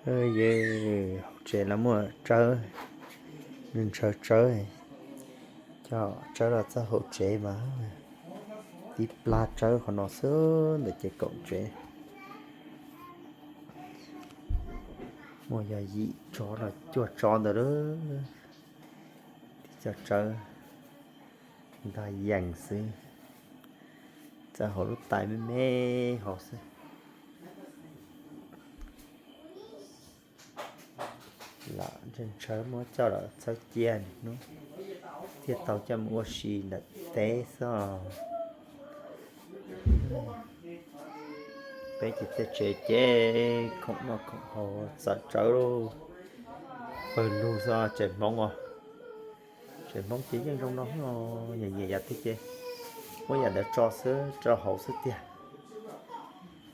Yog hauv tsev los muaj tsawb, ntshaw tsawb, coj tsawb los txog hauv tsev mas tib plab tsawb qhov no xwb ntawm ces kaum tsev. Muaj yog yim tsob los cuaj tsob ntawd lawm, tib co tsawb ntog yees xwb, txawb hauv lub tais me me hauv xwb. Los ntshaw ntshaw muab coj los txhawb cia hnub thiaj tau coj mus ua si ntawm teb xwb. Peb ces tej tsev ces khoom noj khoom haus txawv tsawv, pawg lug xwb tsev Hmoob os. Tsev Hmoob ces yeej zoo no, nyiam nyiam yam twg ces muab yam ntawd tso xwb, tso hauv xwb tiag.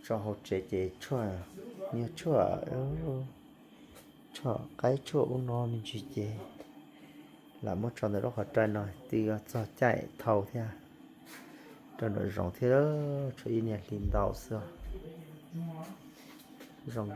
Tso hauv tsev ces tshuaj, nyuag tshuaj, tshuaj qaib tshuaj ub no me ntsis ces lam muab tso ntawm lub qhov rai no twb txog caij thau thiab, rau nram zoov thiab, tshuav ib niag hli ntau xwb. Zoo.